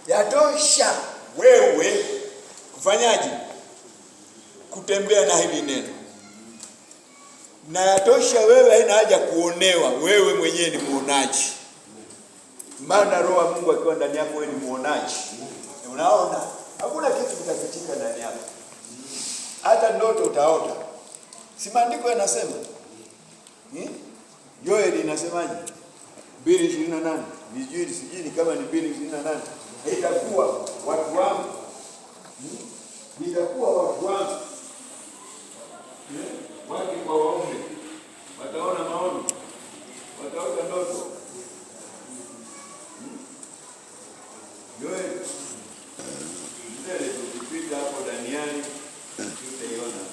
Yatosha wewe kufanyaje? Kutembea na hili neno. Na yatosha wewe, haina haja kuonewa, wewe mwenyewe ni muonaji. Maana Roho wa Mungu akiwa ndani yako, wewe ni muonaji. Unaona, hakuna kitu kitafichika ndani yako, hata ndoto utaota. Si maandiko yanasema? Joeli inasemaje? 2:28. Nijui sijui ni kama ni 2:28. Itakuwa watu wangu. Itakuwa watu wangu. Wake kwa waume wataona maono, wataota ndoto. Joeli mbele tukipita hapo Danieli tutaiona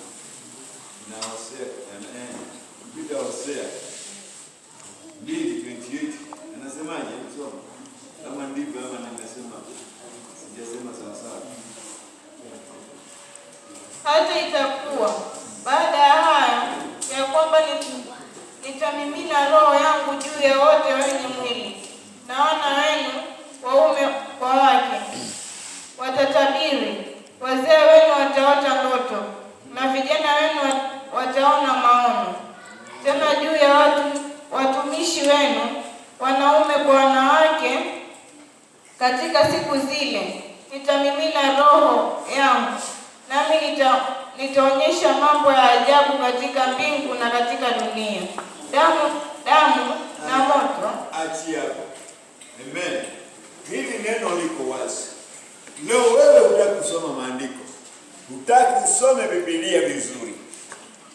na Hosea, kupita Hosea 2:28 anasemaje? Soma kama ndivyo ama nimesema sijasema sawa sawa. Hata itakuwa baada ya haya ya kwamba nitamimina roho yangu juu ya wote wenye mwili, na wana wenu waume kwa wake watatabiri, wazee wenu wataota ndoto, na vijana wenu wataona maono. Tena juu ya watumishi wenu wanaume kwa wanawake katika siku zile nitamimina roho yangu, nami nitaonyesha mambo ya ajabu katika mbingu na katika dunia, damu, damu na moto. Achia hapo. Amen. Hili neno liko wazi. Leo wewe hutaki kusoma maandiko, hutaki usome Biblia vizuri,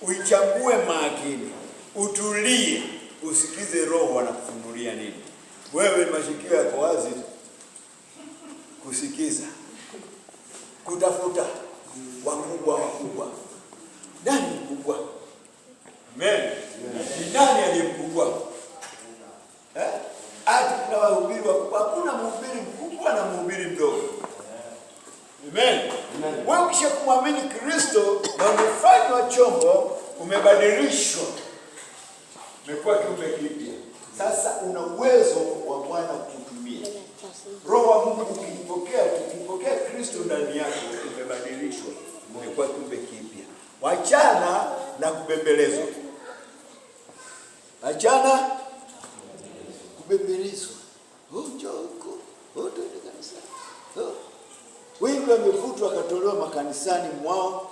uichambue makini, utulie, usikize Roho anakufunulia nini. Wewe mashikio yako wazi kusikiza, kutafuta wakubwa wakubwa. Nani mkubwa? Amen. Ni nani aliye mkubwa? Eh? Ati kuna wahubiri wakubwa. Hakuna mhubiri mkubwa na mhubiri mdogo. Amen. Wewe ukisha kumwamini Kristo na umefanywa chombo, umebadilishwa, umekuwa kiumbe kipya. Sasa una uwezo wa Bwana kukutumia. Roho wa Mungu ukimpokea, ukimpokea Kristo ndani yako, umebadilishwa, umekuwa kiumbe kipya. Wachana na kubembelezwa, wachana kubembelezwa. Oh, njoo huku, oh, twende kanisani. Oh. Wengi wamevutwa wakatolewa makanisani mwao,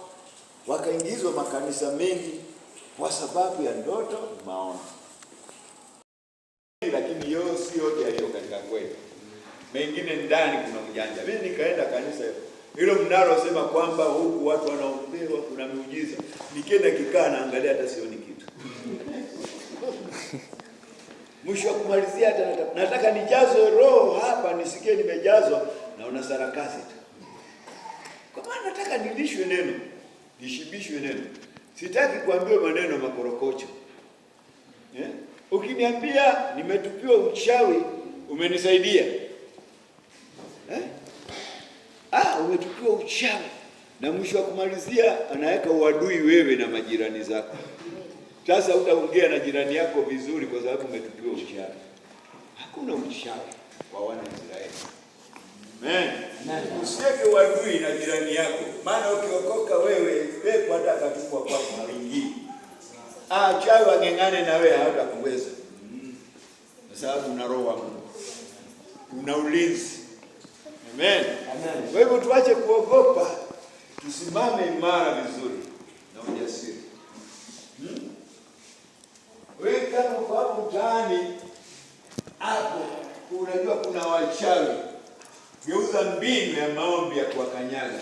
wakaingizwa makanisa mengi kwa sababu ya ndoto, maono. Lakini yo si yote yaliyo katika kweli, mengine ndani kuna ujanja. Mimi nikaenda kanisa hilo mnalosema kwamba huku watu wanaombewa kuna miujiza, nikienda kikaa naangalia hata sioni kitu. Mwisho wa kumalizia hata nataka nijazwe roho hapa, nisikie nimejazwa, naona sarakasi tu. Kwa maana nataka nilishwe neno, nishibishwe neno. Sitaki kuambiwa maneno makorokocho. Ukiniambia nimetupiwa uchawi, umenisaidia. Umetupiwa uchawi. Na mwisho wa kumalizia anaweka uadui wewe na majirani zako. Sasa utaongea na jirani yako vizuri kwa sababu umetupiwa uchawi. Hakuna uchawi kwa wana Israeli. Amen. Amen. Usiweke uadui na jirani yako, maana ukiokoka wewe pepo hata akatupwa kwako haingii. Chawi wang'eng'ane na wewe hawatakuweza. Kwa sababu una roho wa Mungu. Una ulinzi. Amen. Amen. Kwa hivyo tuache kuogopa, tusimame imara vizuri na ujasiri. Wewe kama uko hapo mtaani hapo unajua kuna wachawi, geuza mbinu ya maombi ya kuwakanyaga,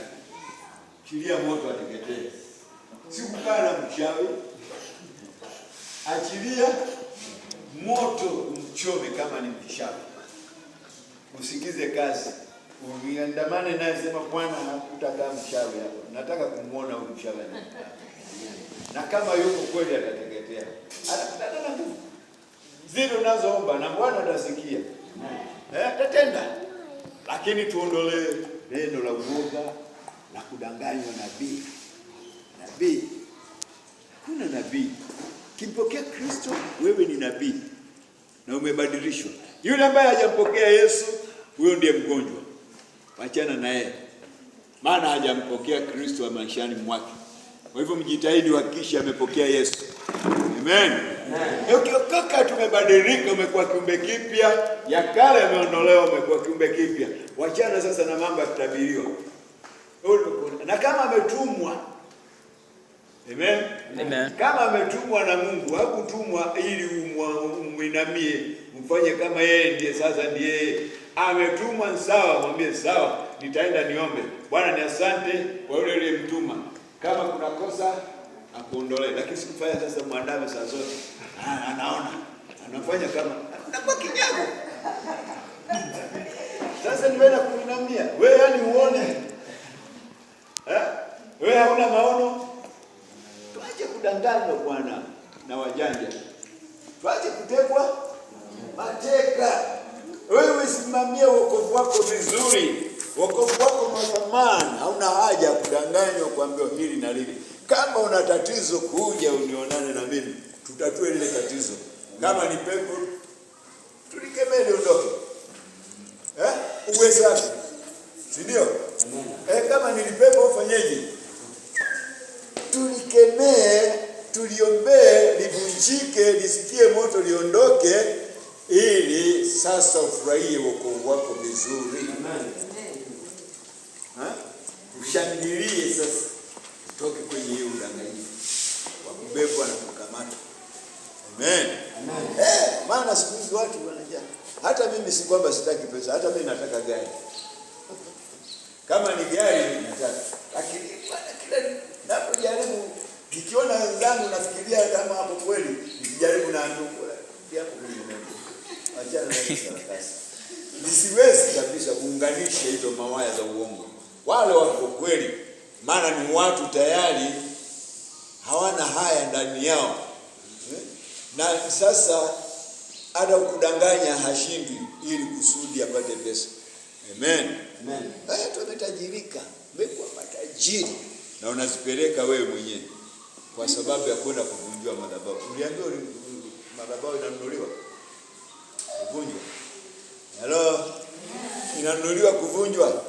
chilia moto ateketee. Si kukaa na mchawi, achilia moto umchome kama ni mchawi. Usikize kazi, uandamane naye, sema Bwana, hakutakaa mchawi hapo, nataka kumuona huyu mchawi anakaa. Na kama yuko kweli atateketea. Atakutana na nguvu zile unazoomba na Bwana atasikia. Atatenda. Lakini tuondolee neno la uoga la kudanganywa nabii. Nabii. Hakuna nabii. Kimpokea Kristo wewe ni nabii na umebadilishwa. Yule ambaye hajampokea Yesu huyo ndiye mgonjwa. Wachana na yeye, maana hajampokea Kristo wa maishani mwake. Kwa hivyo mjitahidi uhakikishe amepokea Yesu. Amen. Ukiokoka tumebadilika, umekuwa kiumbe kipya, ya kale yameondolewa, umekuwa kiumbe kipya. Wachana sasa na mambo ya kutabiriwa. Na kama ametumwa, amen. Amen. Kama ametumwa na Mungu, hakutumwa ili umwinamie, mfanye kama yeye ndiye sasa ndiye yeye. Ametumwa sawa, mwambie sawa, nitaenda niombe. Bwana ni asante kwa yule uliyemtuma. Kama kuna kosa akuondolee, lakini sikufanya sasa mwandame saa zote. Anaona anafanya kama anakuwa kinyago. Sasa nimeenda kuinamia wewe, yani uone eh? Wewe hauna maono. Tuache kudanganywa bwana na wajanja, tuache kutekwa mateka. Wewe simamia wokovu wako vizuri. Wokovu wako ni wa thamani, hauna haja ya kudanganywa kuambiwa hili na lile. Kama una tatizo, kuja unionane na mimi, tutatue lile tatizo. Kama ni pepo, tulikemee liondoke, eh? Uwe safi, si ndio? Kama ni pepo ufanyeje? Tulikemee, tuliombee, livunjike, lisikie moto, liondoke, ili sasa ufurahie wokovu wako vizuri. Ha? Ushangilie sasa, utoke kwenye hiyo udanganyifu wa kubebwa na kukamatwa. Amen. Amen. Maana siku hizi watu wanajaa. Hata mimi si kwamba sitaki pesa, hata mimi nataka gari. Kama ni gari nataka. Lakini bwana, kila ninapojaribu nikiona wenzangu nafikiria kama hapo kweli, nikijaribu na ndugu hapo kweli achana na hizo sarakasi. Nisiwezi kabisa kuunganisha hizo mawaya za uongo. Wale wako kweli, maana ni watu tayari hawana haya ndani yao. Na sasa hata ukudanganya hashindwi ili kusudi apate pesa. Amen. Amen. Tumetajirika, umekuwa matajiri na unazipeleka wewe mwenyewe kwa sababu ya kwenda kuvunjwa madhabahu. Uliambiwa madhabahu inanunuliwa kuvunjwa. Hello? Inanunuliwa kuvunjwa.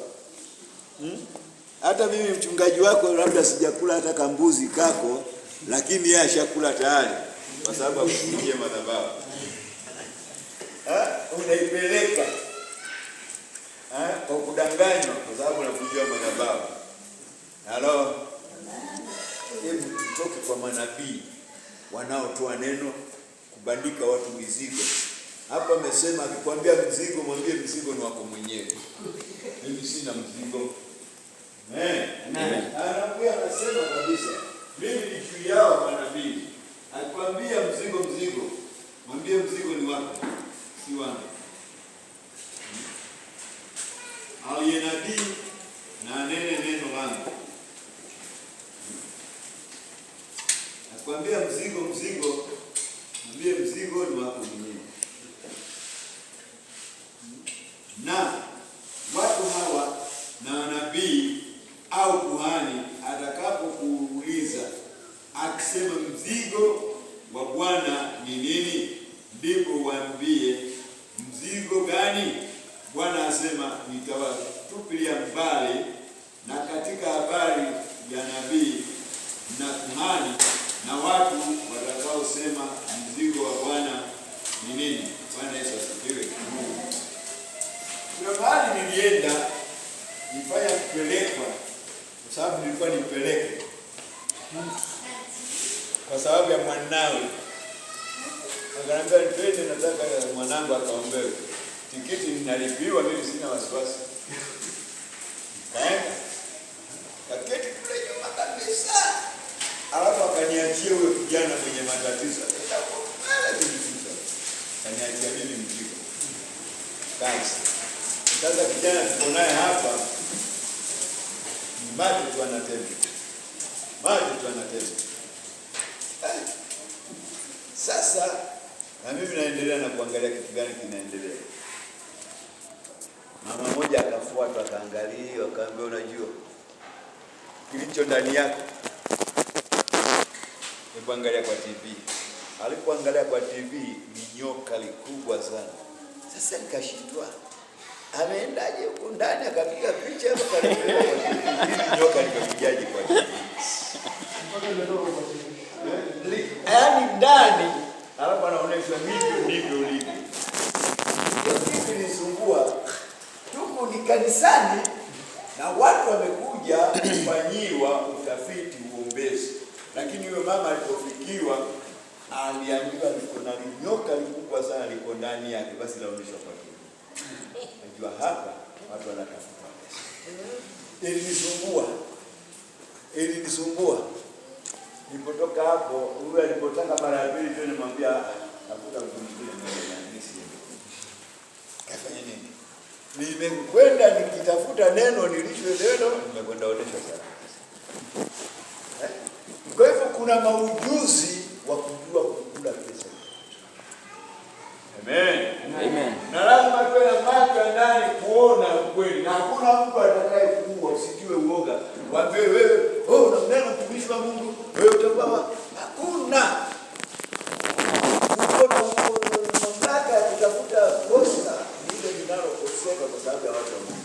Hata mimi mchungaji wako labda sijakula hata kambuzi kako, lakini yeye ashakula tayari kwa sababu akuvunjia madhabahu. Unaipeleka kwa kudanganywa kwa sababu unavunjia madhabahu. Hello? Hebu tutoke kwa manabii wanaotoa neno kubandika watu mizigo. Hapa amesema akikwambia mzigo, mwambie mzigo ni wako mwenyewe. Mimi sina mzigo. Amen. Amen. Anaambia, anasema kabisa, mimi ni juu yao manabii. Akikwambia mzigo mzigo, mwambie mzigo ni wako, si wangu. Aliye nabii na anene neno langu. Akikwambia mzigo mzigo, mwambie mzigo ni wako mwenyewe. Na watu hawa na nabii au kuhani atakapokuuliza akisema mzigo wa Bwana ni nini, ndipo waambie mzigo gani? Bwana asema nitawatupilia mbali na katika habari ya nabii na kuhani na watu watakaosema mzigo wa Bwana ni nini. Bwana Yesu asifiwe. Kuna mahali nilienda nifanya kupelekwa, kwa sababu nilikuwa nipeleke kwa sababu ya mwanawe. Akaniambia twende, nataka mwanangu akaombewe. Tikiti ninalipiwa mimi, sina wasiwasi. Kaenda kaketi kule nyuma kabisa, alafu akaniachia huyo kijana mwenye matatizo, akaniachia mimi mzigo kazi. Sasa kijana tuko naye hapa ni macho tu anatema, macho tu anatema. Sasa na mimi naendelea na kuangalia kitu gani kinaendelea. Mama mmoja akafuatwa, akaangalia, akaambia unajua kilicho ndani yako, hebu angalia kwa TV. Alipoangalia kwa TV ni nyoka likubwa sana. Sasa nikashindwa, Ameendaje huko ndani akapiga picha hapo kalipeleka kwa TV. Hili nyoka limekujaje kwa TV? Yaani ndani, alafu anaonyeshwa hivyo ndivyo ulivyo. Hiyo kitu ilisumbua. Tuko ni kanisani na watu wamekuja kufanyiwa utafiti uombezi, lakini huyo mama alipofikiwa aliambiwa liko na nyoka likubwa sana liko ndani yake, basi laonyeshwa kwa TV. Najua hapa watu wanatafuta pesa. Ilinisumbua, ilinisumbua. Nilipotoka hapo, huyu alipotaka mara ya pili tu, nimwambia tafuta mtu mwingine na mimi siendi. Kafanya nini? Nimekwenda nikitafuta neno nilishwe neno, nimekwenda onyeshwa sana. Eh? Kwa hivyo kuna maujuzi wa kujua kukula pesa. Amen. Amen. Na lazima tuwe na macho ya ndani kuona ukweli, na hakuna mtu atakaye kuua. Usitiwe uoga, waambie wewe, oh, unamnena mtumishi wa Mungu, wewe utakuwa. Hakuna. Uko na mamlaka ya kutafuta kosa lile linalokoseka kwa sababu ya watu wa Mungu.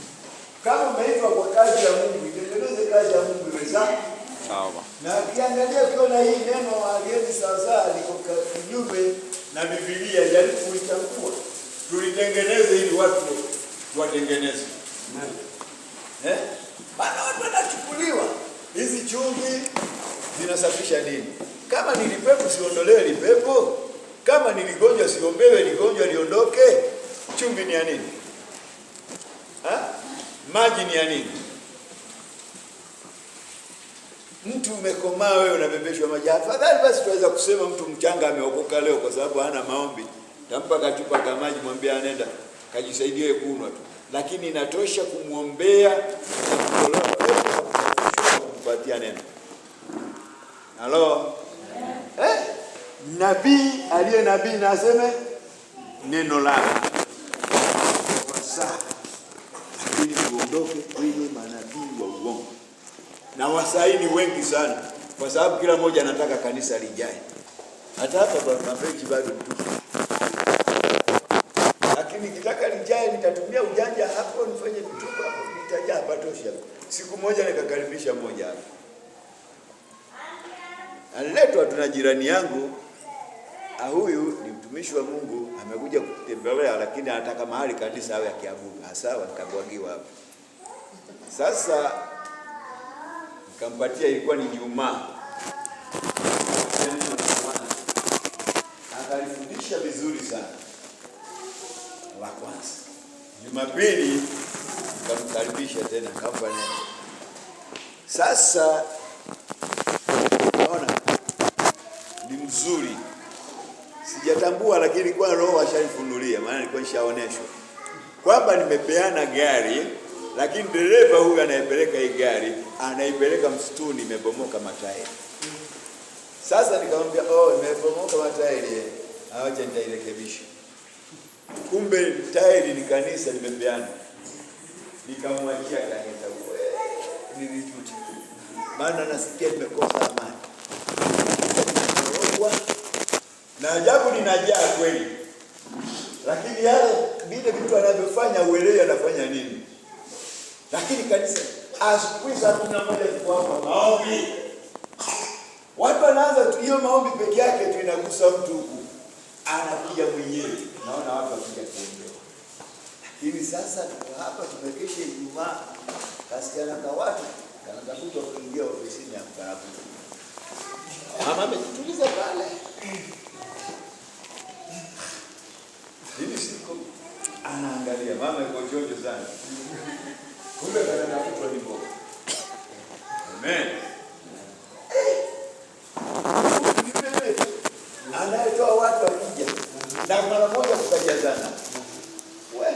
Kama umeitwa kwa kazi ya Mungu, itengeneze kazi ya Mungu iwe sawa. Sawa. Na ukiangalia ukiona hii neno aliendi sawasawa, liko kinyume na Biblia, jaribu kuichambua, tulitengeneze ili watu watengeneze. Eh? Maana watu wanachukuliwa. Hizi chumvi zinasafisha nini? Kama ni lipepo siondolewe lipepo. Kama ni ligonjwa siombewe ligonjwa liondoke. Chumvi ni ya nini? Ha? Maji ni ya nini? Mtu umekomaa wewe unabebeshwa maji. Afadhali basi tuweza kusema mtu mchanga ameokoka leo kwa sababu hana maombi. Tampa kachupa ka maji, mwambie anenda kajisaidie kunywa tu. Lakini inatosha kumwombea na kutolewa pepo na kumpatia neno. Halo? Eh? Nabii aliye nabii na aseme neno lake. Sawa. Lakini tuondoke kwenye manabii wa uongo. Na wasaini wengi sana, kwa sababu kila mmoja anataka kanisa lijae. Hata hapa kwa mabenchi bado mtupu. Lakini nikitaka lijae nitatumia ujanja hapo, nifanye vituko hapo, nitajaa patosha. Siku moja nikakaribisha mmoja hapo. Aliletwa tuna jirani yangu. Huyu ni mtumishi wa Mungu, amekuja kutembelea, lakini anataka mahali kanisa awe akiabudu. Sawa, nikamwagiwa hapo. Sasa nikampatia, ilikuwa ni Ijumaa. Akalifundisha vizuri sana la kwanza. Jumapili nikamkaribisha tena, nikampa neno. Sasa naona ni mzuri, sijatambua, lakini kwa Roho ashanifunulia, maana nilikuwa nishaoneshwa kwamba nimepeana gari, lakini dereva huyu anayepeleka hii gari anaipeleka msituni, imebomoka matairi. Sasa nikamwambia, oh, imebomoka matairi, acha nitairekebisha. Kumbe tairi ni kanisa limepeana. Nikamwachia kanisa huko. Nilijuta. Maana nasikia nimekosa amani. Na ajabu ninajaa kweli. Lakini yale vile vitu anavyofanya uelewi anafanya nini. Lakini kanisa asubuhi saa 11 tuko hapa maombi. Watu wanaanza tu hiyo maombi peke yake tu inagusa mtu huku. Anakuja mwenyewe. Naona watu wakija kuombewa. Lakini sasa tuko hapa tumekesha Ijumaa. Kasichana ka watu kanatafutwa kuingia ofisini ya mkarabu. Mama amejituliza pale. Hivi siko anaangalia mama yuko chocho sana. Kumbe kanatafutwa ni mboga. Amen. Anayetoa watu wakija na mara moja kukajazana. We.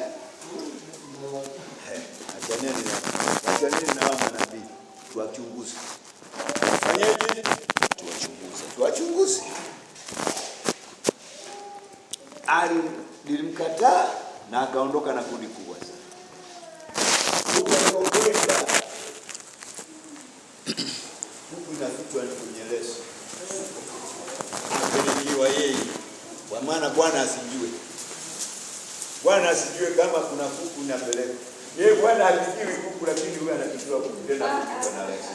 Achaneni na hao manabii. Tuwachunguze. Fanyeje? Tuwachunguze. Tuwachunguze. Nilimkataa na akaondoka na kundi kubwa sana. Huku inafichwa kwenye leso. Apeleliwa yeye. Kwa maana Bwana asijue. Bwana asijue kama kuna kuku inapeleka. Yeye bwana hapikiwi kuku, lakini huyu anapikiwa kuku tena kuku na rais.